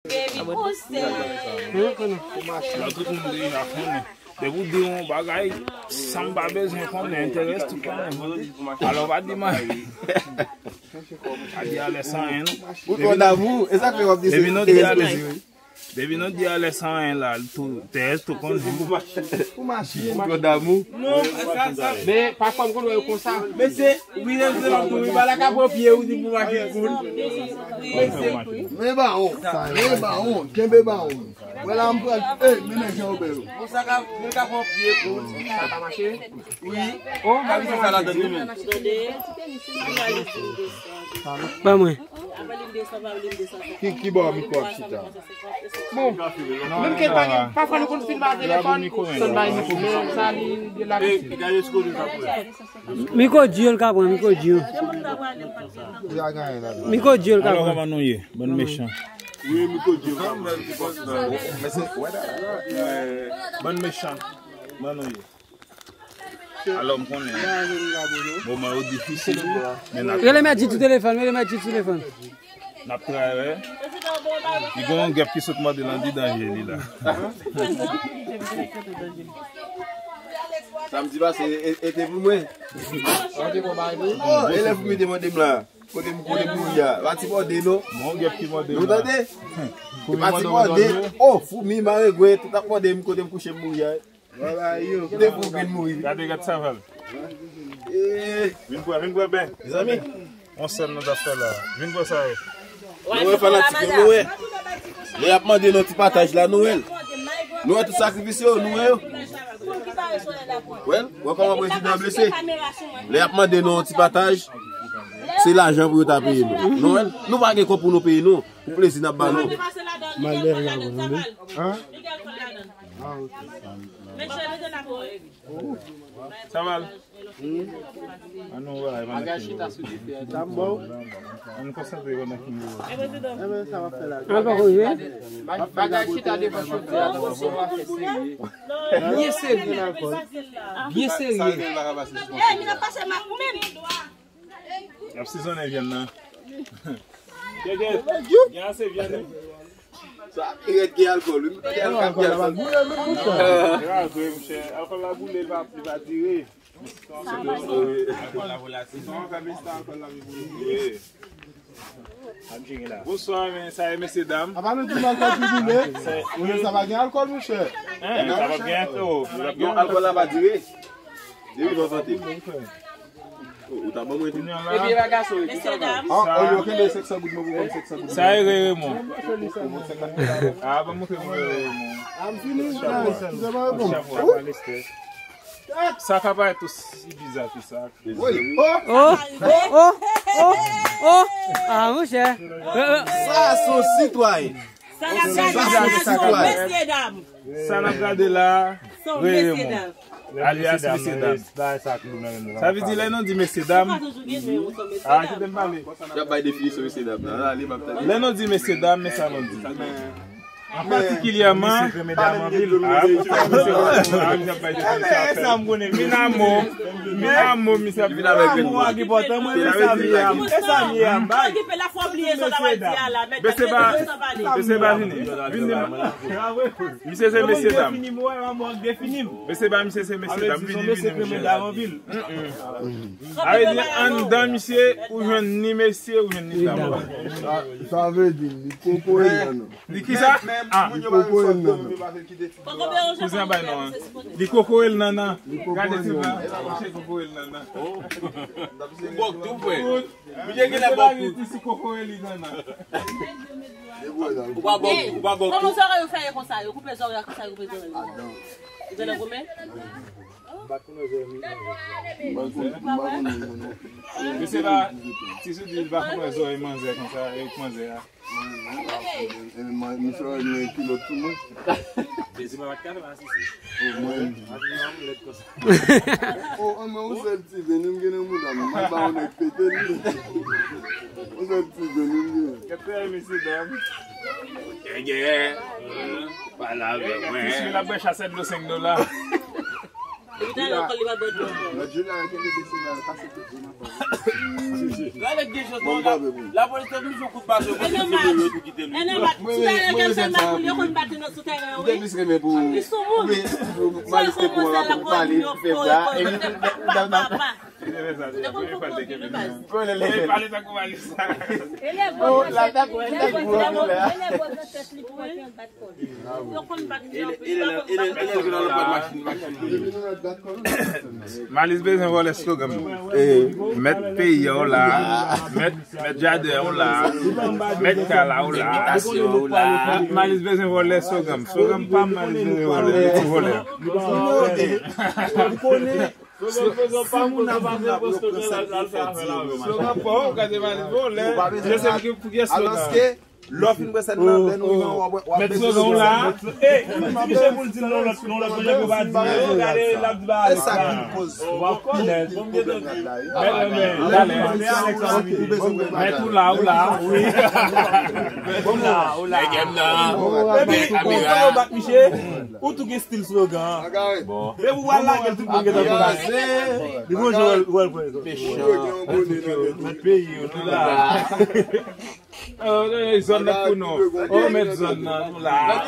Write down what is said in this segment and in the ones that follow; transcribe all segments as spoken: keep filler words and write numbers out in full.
Lè tout moun deja konnen. Depi w di yon bagay, san m pa bezwen konnen, enterès tout konnen. Alò, pa di m anyen. Pa di alè san anyen, non. Ou twò damou, e sa k fè w ap di se enterès plezi, wi. Depi nou di alè san anyen la, tou, enterès tou konnen. Ou twò damou. Men, pafwa m konn wè yo konsa. Men se, wi, lè m se lòm tou, wi, pa la ka pran pye, ou di pou machin koul. Men se, men bawon, men bawon, kenbe bawon. Wè la m pral, ey, men nèg jan yo bèl. Pou sa ka, pou ka pran pye pou. Sa pa mache? Wi. Oh, ka vin sa ladan li menm. Ban mwen. Ki, ki bò mikwo ap chita? Bon, menm ke l pa gen, pafwa nou konn filme a telefòn, sèl bay mikwo, men sa li gen la. Mikwo di yo l ka pran, mikwo di yo. Mikwo di yo l ka pran. Alò, kòman nou ye? Bann mechan. Wi, mikwo di yo l ka pran. Bann mechan. Kòman nou ye? Alò, m konnen moman yo difisil, men n ap... Rele Mèt Jid sou telefòn, rele Mèt Jid sou telefòn. N ap travay. Li gen yon gèp ki sot mande l anndidan je li la. Samdi pase, e, e te pou mwen. Oh, elèv ki te mande m la. Kote m, kote m mouri a. Pa ti mòde, non. Bon, gèp ki mòde m la. Nou tande? E pa ti mòde. Oh, foumi, marengwen, tout ap mòde m kote m kouche m mouri a. Kite pou grenn mouri. Gade, gad Saval. Eh. Vin pran, vin pran ben. Mezanmi, yon sèn nou t ap fè la. Vin pran sa yo. Nou wè fanatik yo, nou wè. Lè y ap mande nou ti pataj la, nou wè l. Nou wè tout sakrifis yo, nou wè yo. Wè l, wè kòman prezidan blese. Lè y ap mande nou ti pataj, se lajan pou yo ta peye nou. Nou wè l, nou pa gen kòb pou nou peye nou. Pou plezi n ap ba nou. Malè la, tande. Hein? Sa va? An nou wè, bagay chita sou dife a. An nou konsantre pandan ki nou. Bagay chita devan chofè a, attention, w a fè serye. Byen serye. Byen serye. Y ap sizonnen vyann nan. Gen, gen, gen ase vyann, wi. Sa ap ret gen alkòl, wi. Gen alkòl, gen alkòl. Alkòl la boule, li pa, li pa dire. Alkòl la volatile. Bonswa, men sa e mesye dam. Apa nou di m alkòl ki boule? Sa pa gen alkòl, monchè. Hein, sa pa gen alkòl. Alkòl la pa dire. Depi lè w sante. Ou ta ban mwen tou. Epi e pa gason, epi sa va. Ah, olye w kenbe senk san goud, mwen pou ban m senk san goud. Sa e rere mwen. Ah, ban mwen ke mwen rere mwen. Ah, m fini. Sa ka parèt osi biza ke sa. Oh, oh, oh, oh, oh. Ah, monchè. Sa se yon sitwayen. Sa n ap gade la, se yon mesye dam. Sa n ap gade la, rere mwen. Alyas mesye dam. Sa vle di lè nou di mesye dam. Ah, kite m pale. Y ap bay definisyon mesye dam la. Lè nou di mesye dam, men sa nou di. An patikilyèman, ah, pou sa misye, ah, misye ap bay definisyon. Sa m konnen, min amo, min amo, misye ap vin avèk amo a ki pòtan, mwen, men sa m ye a, men sa m ye a, m bay. Mesye ba, mesye ba vini. Vini. Misye se mesye dam. Mesye ba, misye se mesye dam. Vini, vini, mesye. A vle di, anndan misye, ou jwenn ni mesye, ou jwenn ni dam. Sa vle di, li kokoye nan. Li kisa? Ah. Li kokoye nan. Kouzen bay non an. Li kokoye l nan nan. Gade ti vre. Misye kokoye l nan nan. Ou bòk tou vre. Misye genlè bòk tou. Ti si kokoye li nan nan. Ou pa bòk, ou pa bòk tou. Kòman zòrèy ou fè ye konsa? Yo koupe zòrèy ak konsa, yo koupe zòrèy. Ou te nan goumen? Misye pa, ti sou di li pa konn wè zòrèy manzè konsa, e manzè a. Misye wè mwen kilòt sou mwen. Dezi mwen pa t ka fè m asisi. Oh, mwen. Mwen lèd konsa. Oh, an mwen yon sèl ti ven, m gen nan mouda m. Mwen ba yon nèg pete li. Yon sèl ti ven, m gen. Kèt mesye dam. Gègè. Pale avèk mwen. Ti sou la bwè chasè dlo senk dola. Li ta nan kò, li pa bwè dlo ankò. Lòt jou la, yo te leve sou la, yo kase tout dlo nan kò. Gade gen chans non, la, lapolis te toujou kout baton pou li, se yo tou kite li. Mwen, mwen, mwen, mwen, mwen, mwen te plis renmen pou, pou, pou Malis te pran pou pale, pou fè bra, epi, pale tankou Malis. Malis bezwen vòlè slogan. Mèt peyi a w la. Mèt, mèt jaden a w la. Mèt kay la w la. Malis bezwen vòlè slogan. Slogan pa m, Malis bezwen vòlè. Li pou vòlè. Slogan pa m, Malis bezwen vòlè. Slogan pa w, gade Malis vòlè. Je sais ki pou ki slogan. Lè w fin bwè sèl nan, lè nou rive anwo, w ap, w ap mèt slogan w la. Ey, ti Michel pou l di l nan lòt, nan lòt manje pou pa di yo, gade l ap di bagay. E sa ki koz. Ou pa konèt, bon, m gentan di. Mèt, mèt, mèt, mèt ou la, ou la, wi. Ou la, ou la. Nèg m nan. Epi, ou konn yo bat Michel, ou tou gen stil slogan. Bon. Depi w al lage l, tout moun gentan konn. Li gon jan w al pran. Mechan. Mèt peyi, ou la. Oh, zòn nan pou nou. Oh, mèt zòn nan, nou la.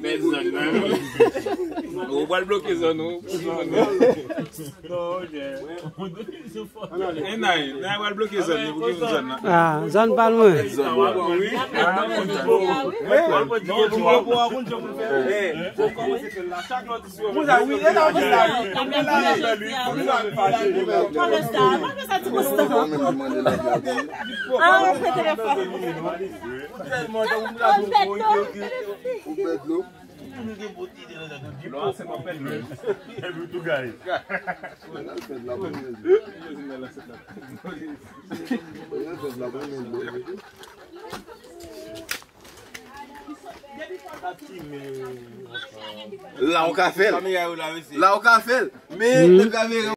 Mèt zòn nan. Ou pral bloke zòn ou. Non, ok. E Nay, Nay pral bloke zòn ou, pou ki zòn nan? Ah, zòn pa l mwen. Zòn ou. Wi. Non, ti wè pou a konn jan pou l fè. Chak lòt Pou sa, wi, e la, pou sa, wi. Mwen sa, mwen sa ti konstan. Ah, ou pran telefòn. Ou pèd dlo. Ou pèd dlo. Dlo a, se pa pèd dlo. Epi tou gaye. Pèd la, pèd dlo. Pèd la, pèd dlo. La ou ka fè l. La ou ka fè l. Men, hmm, nan kamera,